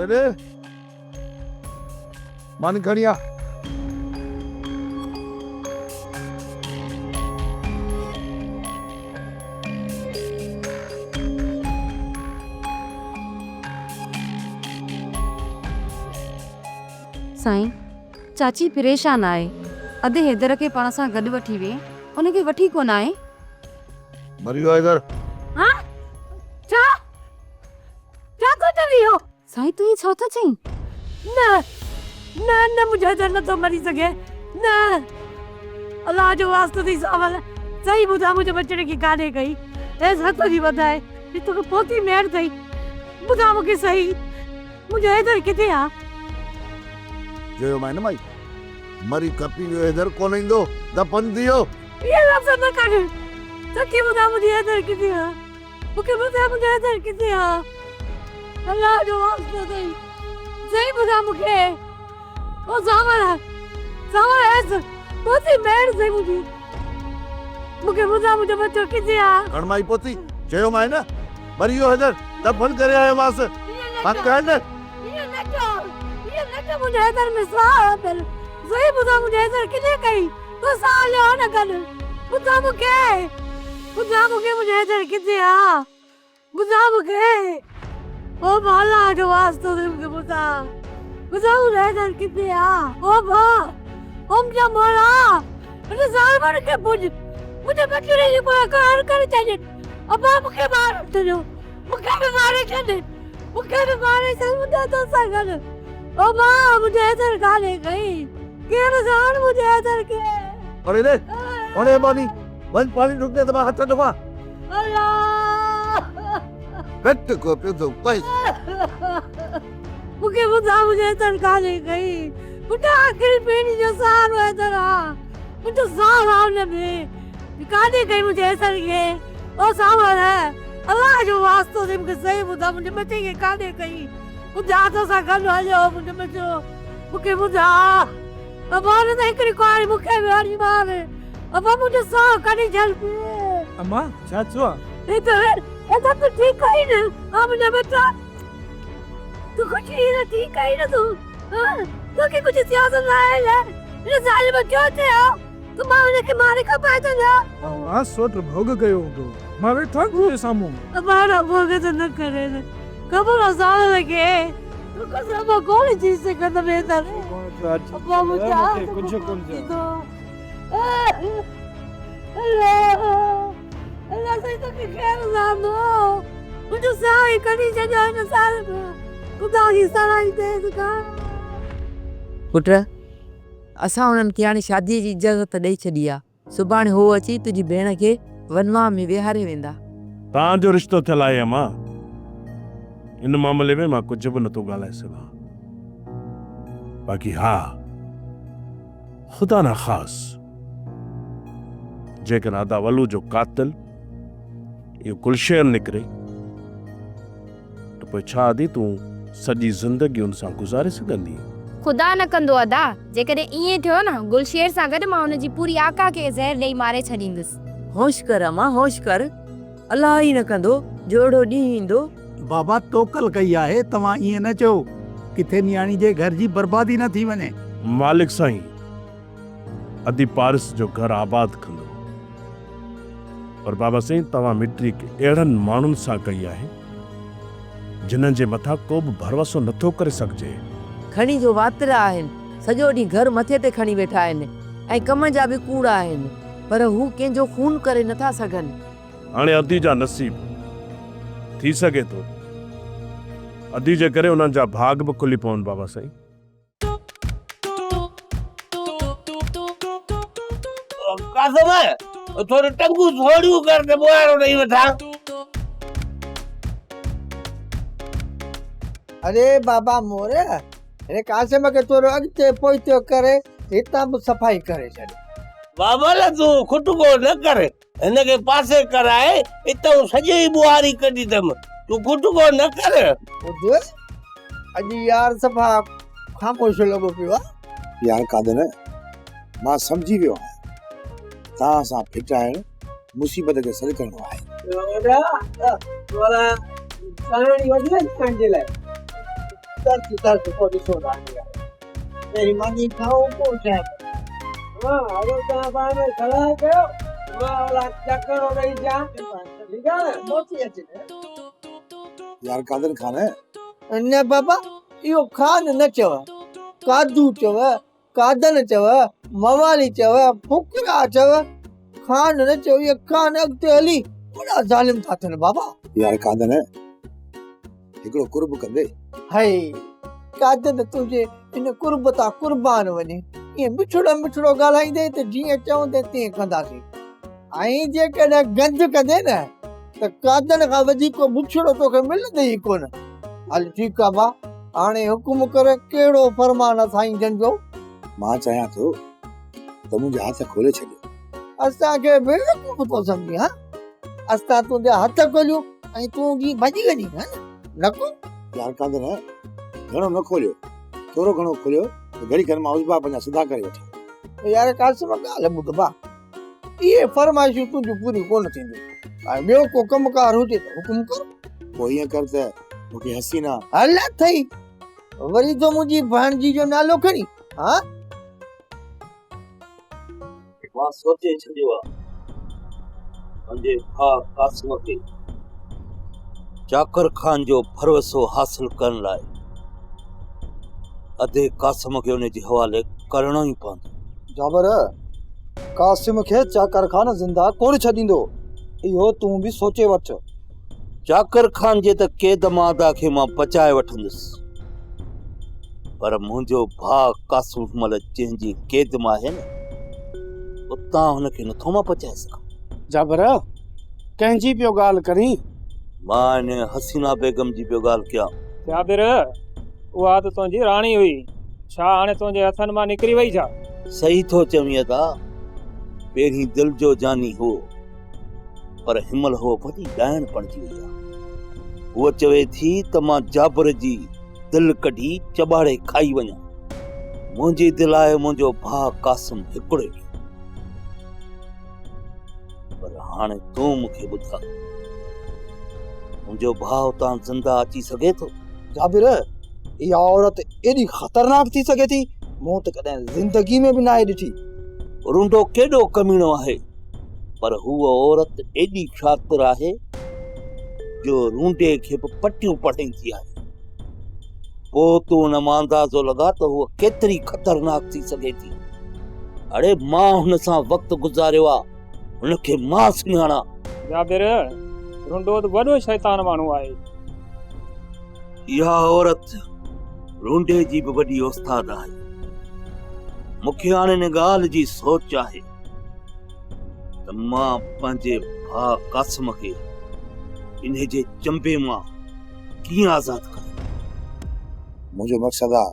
اڙي ڏي ماني کڻي آ. سائين، چاچي پريشان آهي. ادي حيدر کي پاڻ سان گڏ وٺي وئين، ان کي وٺي ڪونه آئين؟ مري ويو حيدر. ها؟ ڇا؟ ڇا ٿو چوين اهو؟ سائين تون هي ڇا ٿو چئين؟ نه نه نه منهنجو حيدر نه ٿو مري سگهي نه الله جو واسطو اٿئي سانول صحيح ٻڌاء منهنجي ٻچڙي کي ڪاڏي ڪئي ايس هٿ جي وڌائي هي توکي پوتي مهر اٿئي ٻڌاء مونکي صحيح منهنجو حيدر ڪٿي آ؟ چيومانء نه مائي مري کپي ويو حيدر ڪونه ايندو دفن ٿي ويو. اهي لفظ نه ڪڍ سچي ٻڌاء منهنجي حيدر ڪٿي آ؟ مون کي ٻڌاء منهنجو حيدر ڪٿي آ؟ الله جو واسطو اٿئي صحيح ٻڌاء مون کي او سانوڻ سانوڻ ايس پوتي ميڙ اٿئي منهنجي مون کي ٻڌاء منهنجو ٻچو ڪٿي آ؟ کڻ مائي پوتي چيومانء نه مري ويو حيدر دفن ڪري آيومانس پڪ آهي نه؟ ائين نه چئو ائين نه چئو منهنجي حيدر ۾ ساهه اٿل صحيح ٻڌاء منهنجي حيدر ڪٿي ڪئي تو سان هليو آ نه گڏ ٻڌاء مون کي ٻڌاء مون کي منهنجو حيدر ڪٿي آ ٻڌاء مون کي او ڀاء الله جو واسطو اٿئي مون کي ٻڌاء ٻڌاء منهنجو حيدر ڪٿي آ او ڀاء او منهنجا مولا هن ظالمن کي پڄ منهنجي ٻچڙي جي پويان قهر ڪري ڇڏ ابا مون کي ماري ڇڏيو مون کي به ماري ڇڏ مون کي به ماري ڇڏ منهنجا تو سان گڏ او ڀاء منهنجو حيدر ڪاڏي ڪئي ڪير ڄاڻ منهنجي حيدر کي. اڙي ڏي اڙي ماني وڃ پاڻي ڍڪ ته مان هٿ ڌوان. الله. پيٽ ڪو پيو ٿو پئي. مون کي ٻڌاء منهنجي حيدر ڪاڏي ڪئي. پٽ آخري پيڙهي جو سهارو حيدر آ. منهنجو ساهه آ ان ۾. ڪاڏي ڪئي منهنجي حيدر کي. او سانول الله جو واسطو اٿئي مون کي صحيح ٻڌاء منهنجي ٻچي کي ڪاڏي ڪئي. ٻڌاء تو سان گڏ هليو هو منهنجو ٻچو. مون کي ٻڌاء ابا نه ته هڪڙي ڪهاڙي مون کي به هڻي مار ابا منهنجو ساهه ڪڍي ڇڏ. اما ڇا ٿيو آ؟ هي ته هي ته تون ٺيڪ آهين نه ها منهنجا ٻچا تون خوش آهين نه ٺيڪ آهين نه تون ها توکي ڪجهه سياست نه آهي نه هن ظالم ڇو چيو ته مان هن کي ماري کپائي ٿو ڏيان. اما سوٽ ڀوڳ ڪيو هوندو مان ويٺو آهيان تنهنجي سامهون. ابا اهڙا ڀوڳ ته نه ڪرين خبر آ ظالم کي تو کان مان ڪونه جي سگهندم هينئر. ابا منهنجا هٿ ٿيندو. الله الله سائين توکي خير سان آندو. منهنجو ساهه ئي ڪڍي ڇڏيو هن ظالم. خدا جي سڻائي تيز ڪر. پٽ اسان انهن کي هاڻي شاديء جي اجازت ڏئي ڇڏي آ. سڀاڻي هو اچي تنهنجي ڀيڻ کي ونواهه ۾ ويهاري ويندا. توهان جو رشتو ٿيل آهي امان. ان معاملي ۾ مان ڪجهه به نٿو ڳالهائي سگهان. باقي ها خدا نخواست جيڪڏهن ادا ولو جو قاتل اهو گلشير نڪري ته پوء ڇا ادي تون سڄي زندگي ان سان گذاري سگهندينء؟ خدا نه ڪندو ادا، جيڪڏهن ائين ٿيو نه، گلشير سان گڏ مان ان جي پوري آقا کي زهر ڏئي ماري ڇڏيندس. هوش ڪر امان هوش ڪر، الله ئي نه ڪندو جو اهڙو ڏينهن ايندو. بابا توڪل ڪئي آهي، توهان ائين نه چئو، ڪٿي نياڻي جي گهر جي بربادي نه ٿي وڃي. مالڪ سائين ادي پارس جو گهر آباد ڪندو. پر بابا سائين توهان مٽريڪ اهڙن ماڻهن سان ڪئي آهي جنھن جي مٿان ڪو به ڀروسو نٿو ڪري سگهجي. کڻي جو واترا آهن، سڄو ڏينهن گهر مٿي تي کڻي ويٺا آهن ۽ ڪم جا به ڪوڙا آهن، پر هو ڪنهن جو خون ڪري نٿا سگهن. هاڻي ادي جا نصيب، ٿي سگهي ٿو ادي جي ڪري انهن جا ڀاڳ به کلي پون بابا سائين. قاسم ٿورو ٽنگون ٿوريون ڪر ته ٻوهارو ڏئي وٺان. اڙي بابا مور هن قاسم کي ٿورو اڳتي پوئتي ڪري هتان به صفائي ڪري ڇڏ. بابل تون کٽڪو نه ڪر هن کي پاسي ڪرائي اتئون سڄي ٻوهاري ڪڍي اٿم تون کٽڪو نه ڪر. ٻڌ اڄ يار صفا خاموش لڳو پيو آ. يار قادر مان سمجهي ويو آهيان توهان سان ڦٽائڻ مصيبت کي سڏ ڪرڻو آهي. ترس ترس پوء ڏسو ٿا پهرين ماني کائون پوء چانهه. ها هلو توهان پاڻ ۾ صلاح ڪيو مان اولا چڪرو ڏئي اچان ٺيڪ آ نه. موٽي اچ نه. يار قادر خان. نه بابا اهو خان نه چئو قادو چئو قادن چئو موالي چئو ڦڪرا چئو خان نه چئو اهي خان اڳتي هلي وڏا ظالم ٿا ٿين بابا. يار قادن هڪڙو قرب ڪندي. هئي قادن تنهنجي ان قرب تان قربان وڃي. ائين مٺڙو مٺڙو ڳالهائيندين ته جيئن چوندين تيئن ڪنداسين. ۽ جيڪڏهن گند ڪندين نه ته قادن کان وڌيڪ ڪو بڇڙو توکي ملندو ئي ڪونه. هل ٺيڪ آ ڀاء هاڻي حڪم ڪر ڪهڙو فرمان آ سائين جن جو. مان چاهيان ٿو ته منهنجا هٿ کولي ڇڏيو. اسان کي بيوقوف ٿو سمجهين ها؟ اسان تنهنجا هٿ کوليون ۽ تون جي ڀڄي وڃين ها نه نڪو. يار قادر گهڻو نه کوليو ٿورو گهڻو کوليو ته گهڙي کن مان عضوا پنهنجا سڌا ڪري وٺان. يار قاسم ڳالهه ٻڌ ڀاء اهي فرمائشون تنهنجون پوريون ڪونه ٿينديون ۽ ٻيو ڪو ڪم ڪار هجي ته حڪم ڪر. پوء ائين ڪر ته مون کي حسينا. هل اٿئي وري ٿو منهنجي ڀاڻجي جو نالو کڻين ها. مان سوچي ڇڏيو آ پنهنجي ڀاء قاسم کي چاڪر خان جو ڀروسو حاصل ڪرڻ لاء ادي قاسم کي ان جي حوالي ڪرڻو ئي پوندو. جابر، قاسم کي چاڪر خان زنده ڪونه ڇڏيندو، اهو تون به سوچي وٺ. چاڪر خان جي ته قيد مان ادا کي مان بچائي وٺندس، پر منهنجو ڀاء قاسم هن مهل جنهن جي قيد مان آهي نه، اتان هن کي نٿو مان بچائي سگهان. جابر، ڪنهن جي پيو ڳالهه ڪرين؟ مان ان حسينه بيگم جي پيو ڳالهه ڪيان. جابر، اها ته تنهنجي راڻي هئي، ڇا هاڻي تنهنجي هٿن مان نڪري وئي ڇا؟ صحيح ٿو چوين ادا، پهرين دل جو جاني هو، پر هنمهل هوء وڏي ڏائڻ بڻجي وئي آهي. هوء چوي ٿي ته مان جابر جي دل ڪڍي چٻاڙي کائي وڃان. منهنجي دل آهي منهنجو ڀاء قاسم هڪڙو ئي. پر هاڻي تون مون کي ٻڌاء، منهنجو ڀاء اتان زنده اچي سگهي ٿو؟ جابر، اها عورت ايڏي خطرناڪ ٿي سگهي ٿي، مون ته ڪڏهن زندگي ۾ به ناهي ڏٺي. رونڊو ڪيڏو ڪميڻو آهي، پر هوء عورت ايڏي شاطر آهي جو رونڊي کي به پٽيون پڙهائيندي آهي. پوء تون ان مان اندازو لڳا ته هوء ڪيتري خطرناڪ ٿي سگهي ٿي. اڙي مان هن سان وقت گذاريو آ، هن کي مان سڃاڻان. جابر، رونڊو ته وڏو شيطان ماڻهو آهي. اها عورت رونڊي جي به وڏي استاد آهي. مون کي هاڻي ان ڳالهه جي سوچ آهي ته مان پنهنجي ڀاء قاسم کي انهي جي چنبي مان ڪيئن آزاد ڪريان. منهنجو مقصد آ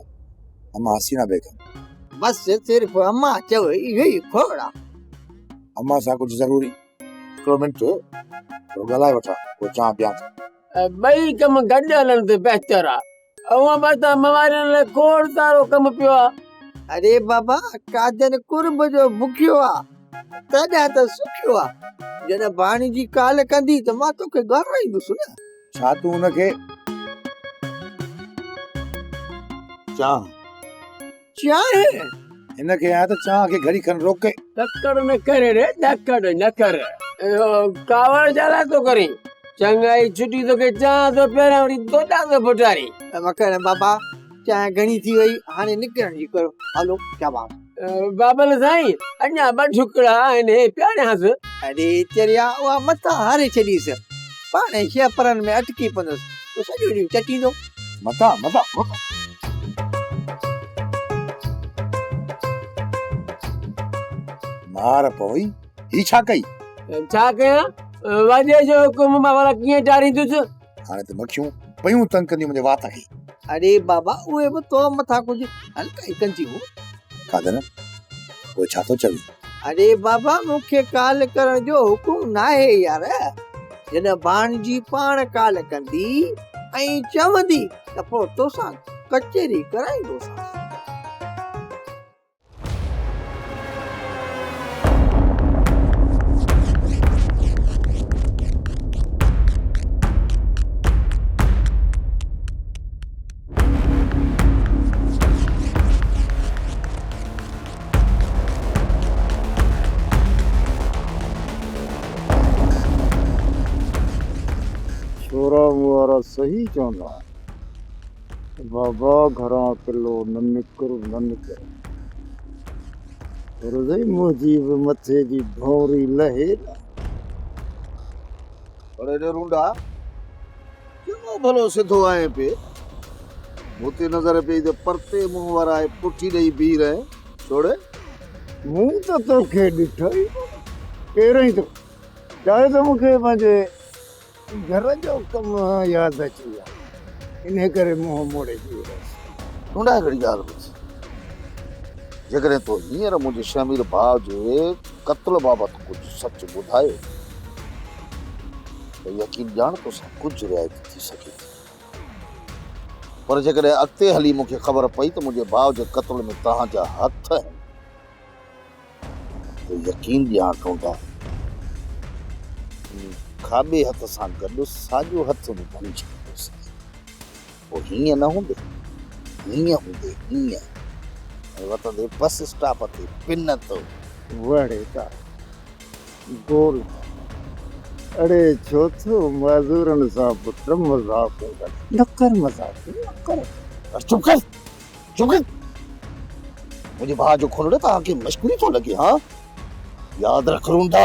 امان حسينه بيگم. بس صرف امان چئو اهو ئي کوڙ آ. امان سان ڪجهه ضروري. هڪڙو منٽ ٿورو ڳالهائي وٺان پوء چانهه پيان ٿو. ٻئي ڪم گڏ هلن ته بهتر آ. اوهان به ته موالين لاء کوڙ سارو ڪم پيو آ. اڙي بابا قادر قرب جو بکيو آ تڏهن ته سکيو آ. جڏهن ڀاڻيجي ڪال ڪندي ته مان توکي ڳالهائيندس نه. ڇا تون ان کي چانهه. چانهه؟ هن کي آهي ته چانهه کي گهڙي کن روڪي. تڪڙ نه ڪر ري تڪڙ نه ڪر. ڪاوڙ ڇا لاء ٿو ڪرين؟ چڱائي ڇٽي توکي چانهه ٿو پياريان وري دوڏا ٿو ڦٽارين. مڪر بابا چانهه گهڻي ٿي وئي هاڻي نڪرڻ جي ڪرو هلو شاباس. بابل سائين اڃا ٻه ڍڪڙا آهن هي پياريانس. اڙي چريا اها مٿان هاري ڇڏيس پاڻهي شهپرن ۾ اٽڪي پوندس پوء سڄو ڏينهن چٽيندو. متان متان متان. مار پوئي هي ڇا ڪئي؟ ڇا ڪيان وڏي جو حڪم مان ڀلا ڪيئن ٽاريندس. هاڻي ته مکيون پيون تنگ ڪنديون منهنجي وات کي. اڙي بابا اهي به تو مٿان ڪجهه هلڪائي ڪنديون. قادر پوء ڇا ٿو چوين؟ اڙي بابا مون کي ڪال ڪرڻ جو حڪم ناهي يار. جڏهن ڀاڻجي پاڻ ڪال ڪندي ۽ چوندي ته پوء توسان ڪچهري ڪرائيندوسانس. ٿورا مون وارا صحيح چوندا آهن ته بابا گهران اڪيلو نه نڪر نه نڪر. ٿورو سهي منهنجي به مٿي جي ڀونري لهي نه. اڙي ڙي رونڊا، چڱو ڀلو سڌو آهين پئي. مون تي نظر پئي ته پرتي منهن ورائي پٺي ڏئي بيهي رهين. ڇوڙي. مون ته توکي ڏٺو ئي ڪونه. پهرئين ته چاهي ته مون کي پنهنجي گهر جو ڪم ياد اچي ويو، انهيء ڪري منهن موڙي بيهي رهيس. تون هڪڙي ڳالهه ٻڌ، جيڪڏهن تو هينئر منهنجي شهمير ڀاء جي قتل بابت ڪجهه سچ ٻڌايو ته يقين ڄاڻ توسان ڪجهه رعايت ٿي سگهي ٿي، پر جيڪڏهن اڳتي هلي مون کي خبر پئي ته منهنجي ڀاء جي قتل ۾ توهان جا هٿ آهن ته يقين ڏيان ٽونڊا، تون کاٻي هٿ سان گڏ ساڄو هٿ به ڀڃي ڇڏيندوسانء. پوء هيئن نه هوندي، هيئن هوندي، هيئن. ۽ وتندي بس اسٽاپ تي پن تو. وڙي ڪا گول ڪا. اڙي ڇو ٿو معذورن سان پٽ مذاقون ڪرين. نه ڪر مذاقون نه ڪر. چپ ڪر، چپ ڪر. منهنجي ڀاء جو خون توهان کي مشڪري ٿو لڳي ها؟ ياد رک روندا،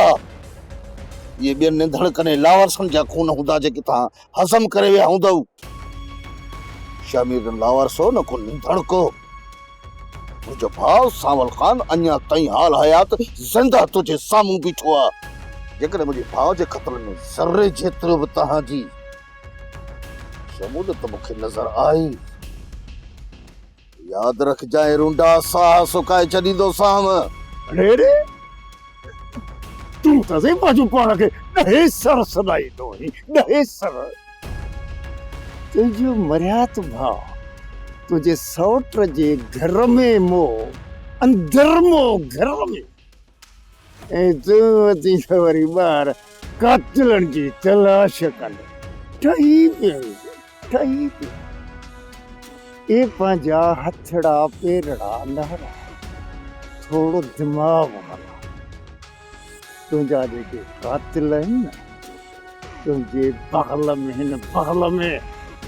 اهي ٻين نڌڻڪن ۽ لاوارثن جا خون هوندا جيڪي توهان هضم ڪري ويا هوندؤ. شهمير نه لاوارث هو نه ڪو نڌڻڪو. منهنجو ڀاء سانول خان اڃا تائين حال حيات زنده تنهنجي سامهون بيٺو آ. جيڪڏهن منهنجي ڀاء جي قتل ۾ ذري جيترو به توهان جي شموليت مون کي نظر آئي، ياد رکجانء رونڊا، ساهه سڪائي ڇڏيندوسانء. اڙي ري! تون ته سائين پنهنجو پاڻ کي ڏهيسر سڏائيندو آهين، ڏهيسر! تنهنجو مرهيات ڀاء تنهنجي سئوٽ جي گهر ۾ مئو، اندر مئو گهر ۾، ۽ تون وتين ته وري ٻاهر قاتلن جي تلاش ڪندين. ٺهي پيو ٺهي پيو. اي پنهنجا هٿڙا پيرڙا نه هلاء، ٿورو دماغ هلاء. تنهنجا جيڪي قاتل آهن نه، تنهنجي بغل ۾ هن بغل ۾.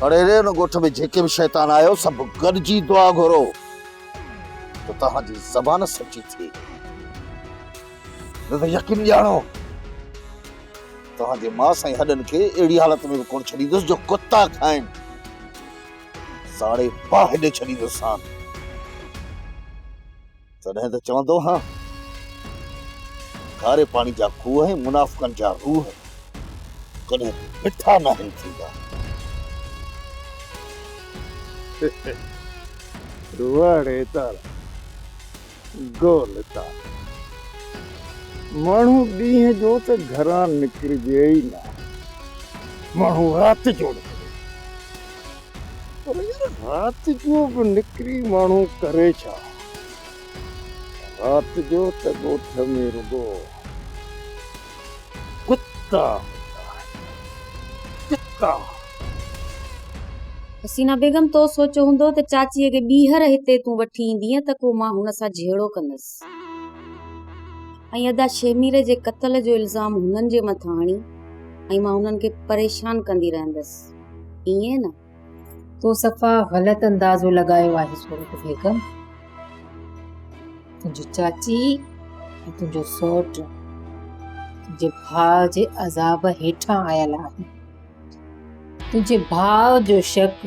اڙي ري ان ڳوٺ ۾ جيڪي به شيطان آهيو سڀ گڏجي دعا گهرو ته توهان جي زبان سچي ٿئي، نه ته يقين ڄاڻو توهان جي ماس ۽ هڏن کي اهڙي حالت ۾ به ڪونه ڇڏيندس جو ڪتا کائن. ساڙي باهه ڏئي ڇڏيندوسان. تڏهن ته چوندو هان، کاري پاڻي جا کوهه ۽ منافقن جا روح ڪڏهن به مٺا ناهن ٿيندا. واڙي تارا، گول تارا. ماڻهو ڏينهن جو ته گهران نڪرجي ئي نه، ماڻهو رات جو نڪري. پر يار رات جو به نڪري ماڻهو ڪري ڇا؟ رات جو ته ڳوٺ ۾ رڳو ڪتا هوندا آهن، ڪتا. حسينه بيگم تو سوچيو هوندو ته چاچيء کي ٻيهر هتي تون وٺي ايندينء ته ڪو مان هن سان جهيڙو ڪندس ۽ ادا شهمير جي قتل جو الزام هنن جي مٿان هڻي ۽ مان هنن کي پريشان ڪندي رهندس. ائين نه؟ تو صفا غلط اندازو لڳايو آهي سورٺ بيگم. تنهنجي چاچي ۽ تنهنجو سئوٽ تنهنجي ڀاء جي عذاب هيٺان آيل آهن. تنهنجي ڀاء جو شڪ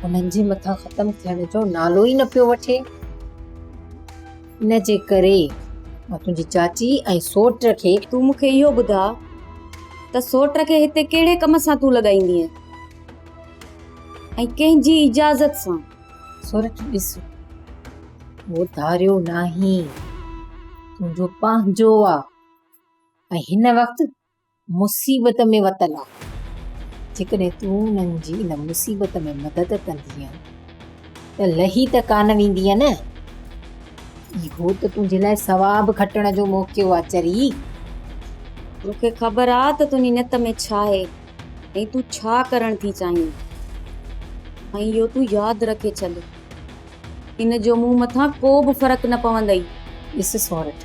انهن جي مٿان ختم ٿيڻ جو نالو ئي نه پيو وٺي. ان جي ڪري مان تنهنجي چاچي ۽ سوٽ کي. تون مون کي اهو ٻڌاء ته سوٽ کي هتي ڪهڙي ڪم سان تون لڳائيندينء ۽ ڪنهن جي اجازت سان؟ سورٺ ڏس، اهو ڌاريو ناهي، تنهنجو پنهنجو آ ۽ هن وقت مصيبت ۾ ورتل آ. جيڪڏهن تون انهن جي ان مصيبت ۾ مدد ڪندينء ته لهي ته ڪانه ويندينء نه؟ اهو ته تنهنجي لاء ثواب کٽڻ جو موقعو آ چري. مون کي خبر آ ته تنهنجي نيت ۾ ڇا آهي ۽ تون ڇا ڪرڻ ٿي چاهين ۽ اهو تون ياد رکي ڇڏ. ان جو مون مٿان ڪو به فرق نه پوندئي. ڏس سورٺ،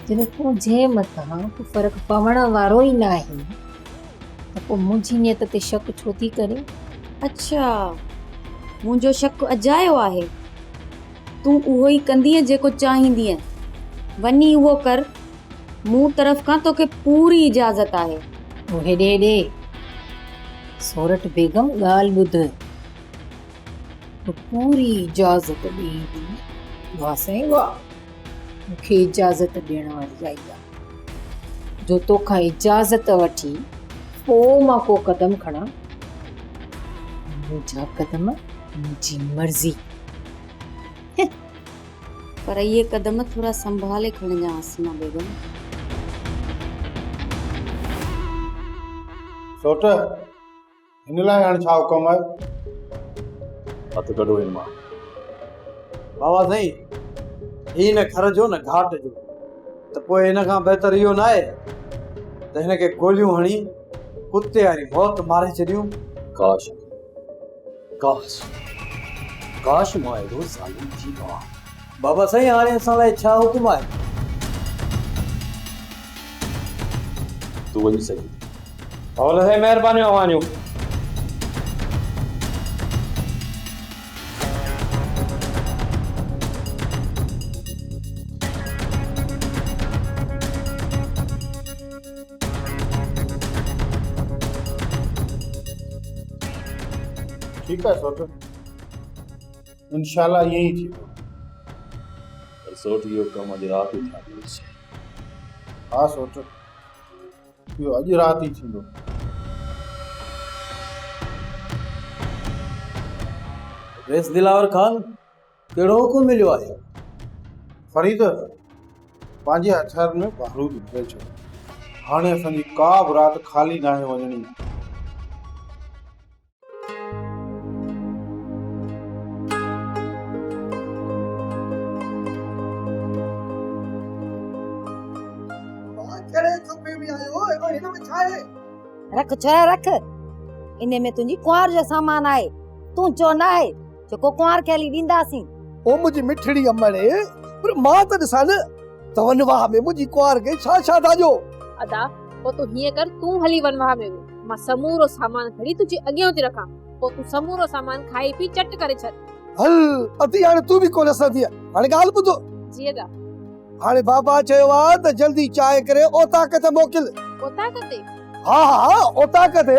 جڏهن تنهنجي مٿان ڪو فرق پوڻ وارو ئي ناهي ته پوء منهنجي نيت تي شڪ ڇو ٿي ڪرين؟ اڇا، منهنجو شڪ اجايو آهي. تون اهو ئي ڪندينء جيڪو چاهيندينء. وڃي اهو ڪر. مون طرف کان توکي پوري اجازت آهي. او هيڏي هيڏي، سورٺ بيگم ڳالهه ٻڌ. تو پوري اجازت ڏيئي ٿي. واهه سائين واهه، مون کي اجازت ڏيڻ واري آئي آ. جو توکان اجازت وٺي پوء مان ڪو قدم کڻان. منهنجا قدم منهنجي مرضي. پر اهي قدم ٿورا سنڀالي کڻجان حسينه بيگم. سوٽ، هن لاء هاڻ ڇا حڪم آهي؟ هٿ ڪڍو هن مان. بابا سائين، هي نه گهر جو نه گهاٽ جو، ته پوء هن کان بهتر اهو ناهي ته هن کي گوليون هڻي ڪتي واري موت ماري ڇڏيون. ڪاش ڪاش ڪاش مان اهڙو ظالم ٿي پوان. بابا سائين هاڻي اسان لاء ڇا حڪم آهي؟ تون وڃي سگهين ٿي. بابا سائين مهربانيون اوهان جون. ٺيڪ آهي سوٽ انشاء الله ائين ئي ٿيندو. پر سوٽ اهو ڪم اڄ رات ئي ٿيڻ گهرجي. ها سوٽ اهو اڄ رات ئي ٿيندو. رئيس دلاور خان ڪهڙو حڪم مليو آهي؟ فريد پنهنجي هٿيارن ۾ بارود ڀري ڇڏ. هاڻي اسان جي ڪا به رات خالي ناهي وڃڻي. رک ڇورا رک، انهي ۾ تنهنجي ڪنوار جو سامان آهي، تنهنجو ناهي، جيڪو ڪنوار کي هلي ڏينداسين. او منهنجي مٺڙي امڙ، پر مان ته ڏسان نه ته ونواهه ۾ منهنجي ڪنوار کي ڇا ڇا ٿا ڏيو. ادا، پوء تون هيئن ڪر، تون هلي ونواهه ۾ ويهه. مان سمورو سامان کڻي تنهنجي اڳيان ٿي رکان، پوء تون سمورو سامان کائي پي چٽ ڪري ڇڏ. هل ادي هاڻي تون به ڪونه سهندينء، هاڻي ڳالهه ٻڌ. جي ادا. هاڻي بابا چيو آ ته جلدي چانهه ڪري اوطاق تي موڪل. اوطاق تي؟ ها ها اوطاق تي.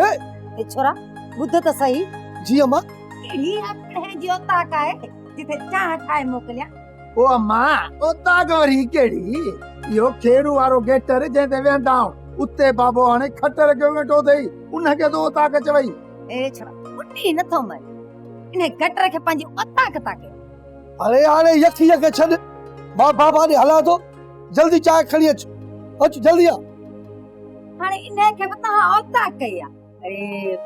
اي ڇورا ٻڌ ته سهي. جي اما. ڪهڙي اپڙهي جي اوطاق آهي جتي چانهه ٺاهي موڪليان. او اما اوطاق وري ڪهڙي؟ اهو کيڙو وارو گيٽر جنهن تي ويهندا آهيون، اتي بابو هاڻي کٽ رکيو ويٺو اٿئي، ان کي ٿو اوطاق چوئي. اي ڇورا ٻڏي نٿو مرين، انهي گٽر کي پنهنجي اوطاق ٿا ڪيون. اڙي هاڻي يکيء کي ڇڏ، مان بابا ڏي هلان ٿو، جلدي چانهه کڻي اچ، اچ جلدي آ. هاڻي انهي کي به توهان اوطاق ڪئي آ. اڙي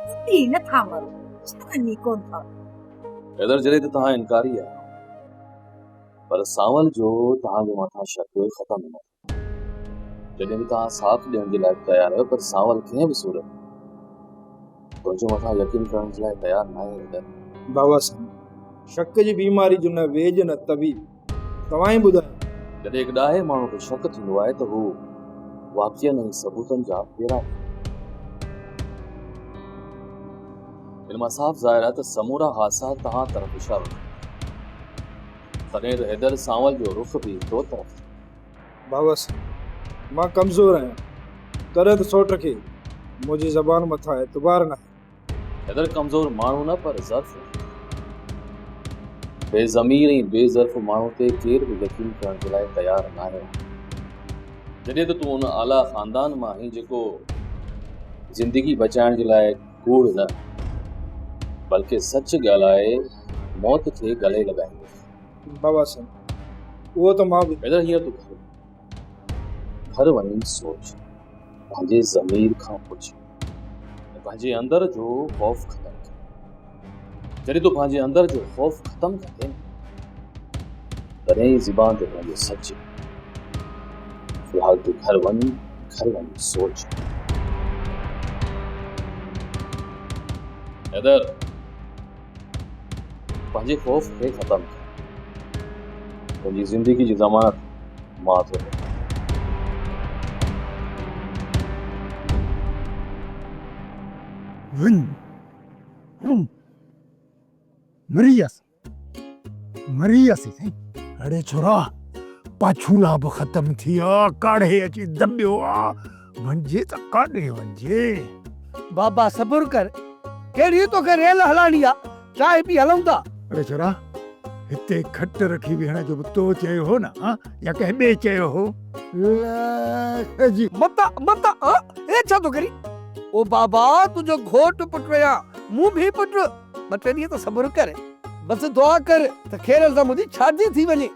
ٻڏي نٿا مرو، شرم ئي ڪونه اٿو. حيدر جڏهن ته توهان انڪاري آهيو. پر سانول جو توهان جي مٿان شڪ ختم نه ٿيو. جڏهن به توهان ساٿ ڏيڻ جي لاء تيار آهيو پر سانول ڪنهن به صورت ۾ تنهنجي مٿان يقين ڪرڻ جي لاء تيار ناهي حيدر. بابا سائين، شڪ جي بيماري جو نه ويڄ نه طبيب، توهان ئي ٻڌايو. جڏهن هڪ ڏاهي ماڻهو کي شڪ ٿيندو آهي ته هو واقعن ۽ ثبوتن جا پيرا ٿيندو آهي. ان مان صاف ظاهر آهي ته سمورا حادثا توهان طرف اشارو ڪن ٿا. تڏهن ته حيدر سانول جو رخ به تو طرف ٿيو. بابا سائين، مان ڪمزور آهيان، تڏهن ته سوٽ کي منهنجي زبان مٿان اعتبار ناهي. حيدر ڪمزور ماڻهو نه پر ظرف هوندو آهي. بي ضمير ۽ بي ظرف ماڻهو تي ڪير به يقين ڪرڻ جي لاء تيار ناهي هوندو. جڏهن ته تون ان اعليٰ خاندان مان آهين جيڪو زندگي بچائڻ جي لاء ڪوڙ نه بلڪه سچ ڳالهائي موت کي ڳلي لڳائيندو آهي. بابا سائين اهو ته مان به. حيدر هينئر تون گهر وڃ. گهر وڃي سوچ، پنهنجي ضمير کان پڇ ۽ پنهنجي اندر جو خوف ختم ڪر. جڏهن تون پنهنجي اندر جو خوف ختم ڪندين تڏهن ئي زبان تي پنهنجو سچ ايندو. في الحال تون گهر وڃ، گهر وڃي سوچ. حيدر پنهنجي خوف کي ختم ڪر. تنهنجي زندگي جي ضمانت مان ٿو ڏيان. وڃ. مري ويس. مري وياسين سائين. اڙي ڇورا پاڇولا به ختم ٿي ويا، ڪاڙهي اچي دٻيو آ، وڃجي ته ڪاڏي وڃجي. بابا صبر ڪر، ڪهڙي توکي ريل هلائڻي آ، چانهه پي هلون ٿا. اڙي ڇورا هتي کٽ رکي ويهڻ جو به تو چيو هو نه ها يا ڪنهن ٻئي چيو هو؟ لک جي. متا متا ها هي ڇا ٿو ڪرين؟ او بابا تنهنجو گهوٽ پٽ آهيان، مون ڀي پٽ. ٻه ٽي ڏينهن ته صبر ڪر، بس دعا ڪر ته خير سان منهنجي شادي ٿي وڃي.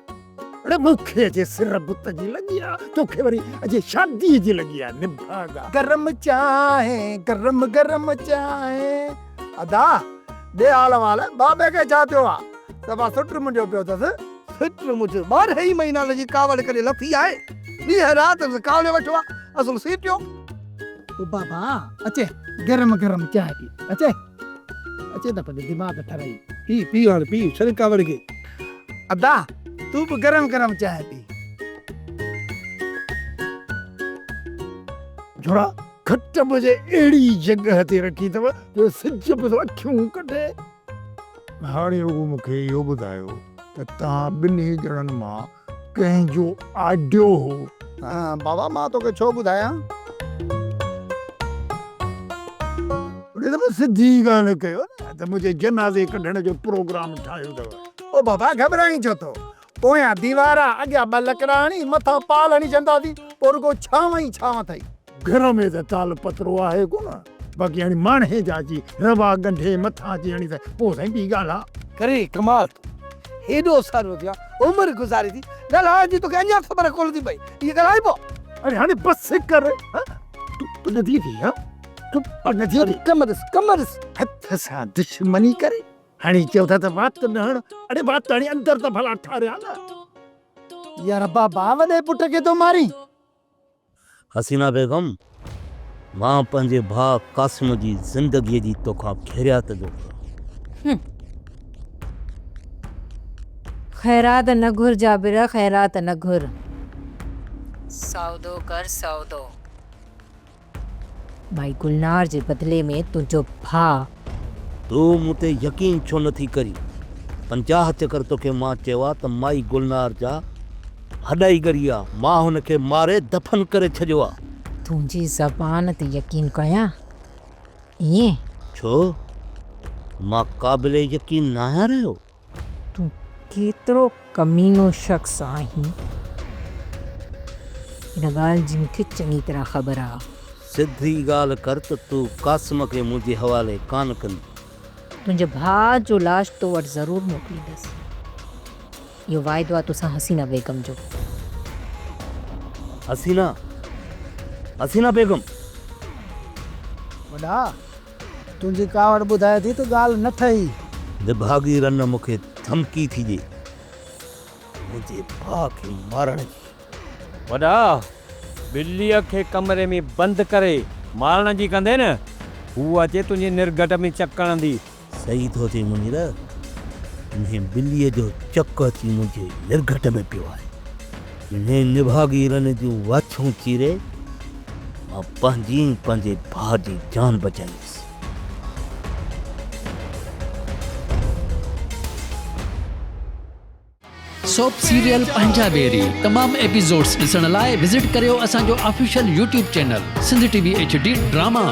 اڙي مون کي اجي سر بت جي لڳي آ، توکي وري اجي شاديء جي لڳي آ، نڀاڳا. گرم چانهه گرم گرم چانهه. ادا ڏي حال احوال بابي کي ڇا ٿيو آ؟ صفا سٽ منهنجو پيو اٿس. سٽ منهنجو 12 ئي مهينا هن جي ڪاوڙ ڪڏهن لٿي آهي؟ ڏينهن رات ڪاوڙيو ويٺو آ، اصل سيٽيو. او بابا اچي گرم گرم چانهه پي اچي. اچي ته پنهنجو دماغ ٺرائي. پي پي هاڻي پي ڇڏ ڪاوڙ کي. ادا تون به گرم گرم چانهه پي. جھڙا کٽ منهنجي اهڙي جڳهه تي رکي اٿو جو سج به ٿو اکيون ڪڍي. هاڻي رڳو مون کي اهو ٻڌايو ته توهان ٻنهي ڄڻن مان ڪنهن جو آڊيو هو؟ بابا مان توکي ڇو ٻڌايان؟ اڙي ته بس سڌي ڳالهه ڪيو نه ته منهنجي جنازي ڪڍڻ جو پروگرام ٺاهيو اٿو. او بابا گهٻرائين ڇو ٿو؟ پويان ديوار آ، اڳيان ٻه لڪڙا هڻي مٿان پال هڻي ڇڏنداسين، پوء رڳو ڇانو ئي ڇانو اٿئي. گهر ۾ ته تال پترو آهي ڪونه، باقي هاڻي ماڻهي جا اچي روا ڳنڍي مٿان اچي هڻي ته پوء سائين ٻي ڳالهه آ. ڪري ڪمال تون هيڏو سارو ٿيو آن، عمر گذاري ٿي، ڳالهائڻ جي توکي اڃا خبر ڪونه ٿي پئي، ائين ڳالهائبو؟ اڙي هاڻي بس ڪر، ها تون نٿي ٿي ها تون نٿي ٿي. ڪم ڏس ڪم ڏس. هٿ سان دشمني ڪري هاڻي چئو ٿا ته وات نه هڻ، اڙي وات هڻي اندر ته ڀلا ٺاريان نه. يار بابا وڏي پٽ کي ٿو مارين. حسينه بيگم، مان پنهنجي ڀاء قاسم جي زندگيء جي توکان خيريات جو گهران. خيرات نه گهر جابر، خيرات نه گهر. سودو ڪر سودو. مائي گلنار جي بدلي ۾ تنهنجو ڀاء. تون مون تي يقين ڇو نه ٿي ڪرين؟ 50 چڪر توکي مان چيو آ ته مائي گلنار جا هڏا ئي ڳري آ، مان هن کي ماري دفن ڪري ڇڏيو آ. تنهنجي زبان تي يقين ڪيان؟ ائين؟ ڇو؟ مان قابل يقين ناهيان رهيو؟ تون ڪيترو ڪمينو شخص آهين، ان ڳالهه جي مون کي چڱي طرح خبر آ. سڌي ڳالهه ڪر ته تون قاسم کي منهنجي حوالي ڪانه ڪندين. تنهنجي ڀاء جو لاش تو وٽ ضرور موڪليندس. اهو واعدو آ توسان حسينه بيگم جو. حسينه! حسينه بيگم! وڏا! تنهنجي ڪاوڙ ٻڌائي ٿي ته ڳالهه نه ٺهي. نڀاڳي رن مون کي ڌمڪي ٿي ڏي منهنجي ڀاء کي مارڻ جي. وڏا، ٻليء کي ڪمري ۾ بند ڪري مارڻ جي ڪندين نه، هوء اچي تنهنجي نرگهٽ ۾ چڪ هڻندي. صحيح ٿو چئين منير، انهيء ٻليء جو چڪ اچي منهنجي نرگهٽ ۾ پيو آهي. انهيء نڀاڳي رن جون واڇون چيري مان پنهنجي ۽ پنهنجي ڀاء جي جان بچائيندس. سوپ سيريل پنهنجا ويري تمام ايپيسوڊز ڏسڻ لاء وزٽ ڪريو اسان جو official YouTube channel Sindh T V H D drama.